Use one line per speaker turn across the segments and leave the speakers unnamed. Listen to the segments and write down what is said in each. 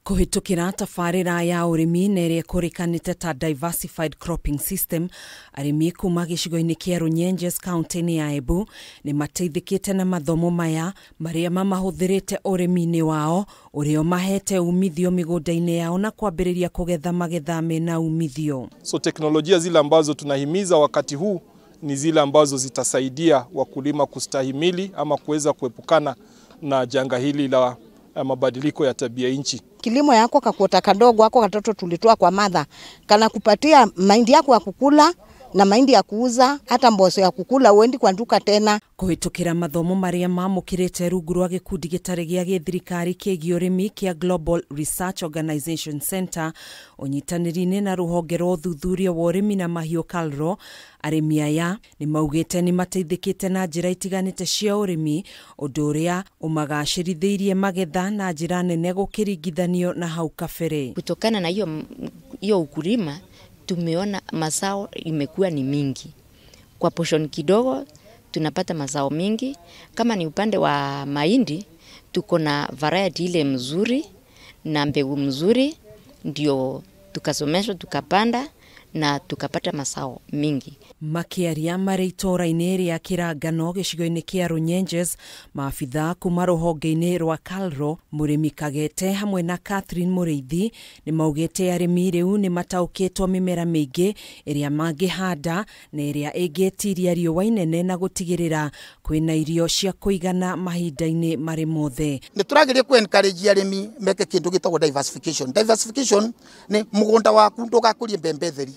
Kũhĩtũkĩra tabarĩra ya ũrĩmi na ĩrĩa ĩkũrĩkanĩte ta Diversified Cropping System, arĩmi kuma gĩcigo-inĩ kĩa Runyenjes kaunti-inĩ ya Embu nĩ mateithĩkĩte na mathomo maya marĩa mamahũthĩrĩte ũrĩmi-inĩ wao ũrĩa ũmahete umithio mĩgũnda-inĩ yao na kwambĩrĩria kũgetha magetha mena umithio.
So teknolojia zile ambazo tunahimiza wakati huu ni zile ambazo zitasaidia wakulima kustahimili ama kuweza kuepukana na janga hili la mabadiliko ya tabia nchi.
Kilimo yako kakuota kadogo ako katoto tulitoa kwa madha kana kupatia mahindi yako ya kukula na mahindi ya kuuza, hata mboco ya kukula uendi kwa nduka tena.
Kũhĩtũkĩra mathomo marĩa mamũkĩrĩte rungu rwa gĩkundi gĩtarĩ gĩa gĩthirikari kĩgiĩ ũrĩmi kĩa Global Research Organization Center ũnyitanĩri-inĩ na rũhonge rwa ũthuthuria wa ũrĩmi na mahiũ KALRO, arĩmi aya nĩ maugĩte nĩ mateithĩkĩte na njĩra itiganĩte cia ũrĩmi, ũndũ ũrĩa ũmagacĩrithĩirie magetha na njĩra nene gũkĩringithanio na hau kabere.
Kutokana na hiyo ukulima tumeona mazao imekuwa ni mingi. Kwa portion kidogo tunapata mazao mingi. Kama ni upande wa mahindi tuko na variety ile mzuri na mbegu mzuri, ndio tukasomeshwa tukapanda na tukapata mazao mingi.
Makĩaria marĩ itũũra-inĩ rĩa Kĩrangano gĩcigo-inĩ kĩa Runyenjes, maabitha kuma rũhonge-inĩ rwa KALRO Mũrĩmi Kagete hamwe na Catherine Mũrĩithi nĩ maugĩte arĩmi rĩu nĩ mataũkĩtwo mĩmera mĩingĩ ĩrĩa mangĩhanda na ĩrĩa ĩngĩtiria riũa inene na gũtigĩrĩra kwĩna irio cia kũigana mahinda-inĩ marĩ mothe.
Nĩ tũrageria ku encourage arĩmi meke kĩndũ gĩtagwo diversification. Diversification nĩ mũgũnda waku ndũgakũrie mbembe theri,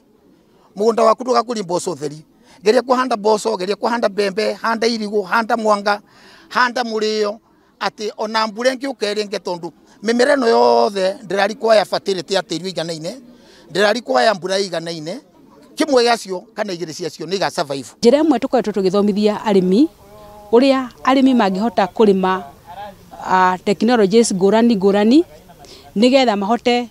mugunda waku ndugakũrie mboco theri, geria kuhanda mboco, geria kuhanda mbembe, handa irigũ, handa mwanga, handa mũrĩo, atĩ ona mbura ĩngĩũka ĩrĩnge, tondu mĩmera ĩno yothe ndĩrarikwaya fertility ya tĩri ũiganaine, ndĩrarikwaya mbura ĩiganaine, kĩmwe gĩacio kana igĩrĩ ciacio nĩ iga survive.
Njĩra ĩmwe tũkoretwo tũgĩthomithia arĩmi ũrĩa arĩmi mangĩhota kũrĩma technologies ngũrani ngũrani nĩgetha mahote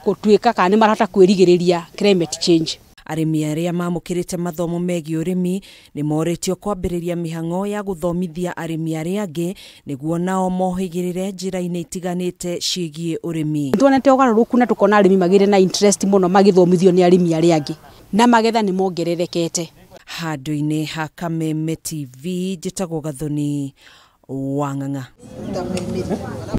gũtuĩka kana nĩ marahota kwĩrigĩrĩria climate change.
Arĩmi arĩa mamũkĩrĩte mathomo megiĩ ũrĩmi nĩ morĩtio kwambĩrĩria mĩhang'o ya gũthomithia arĩmi arĩa angĩ nĩguo nao mohĩgĩrĩre njĩra-inĩ itiganĩte ciĩgiĩ ũrĩmi.
Tuonete ũgarũrũku na tũkona arĩmi magĩre na interest mũno magĩthomithio nĩ arĩmi arĩa angĩ na magetha nĩ mongererekete.
Handũ-inĩ ha Kameme TV, njĩtagwo Gathoni Wang'ang'a.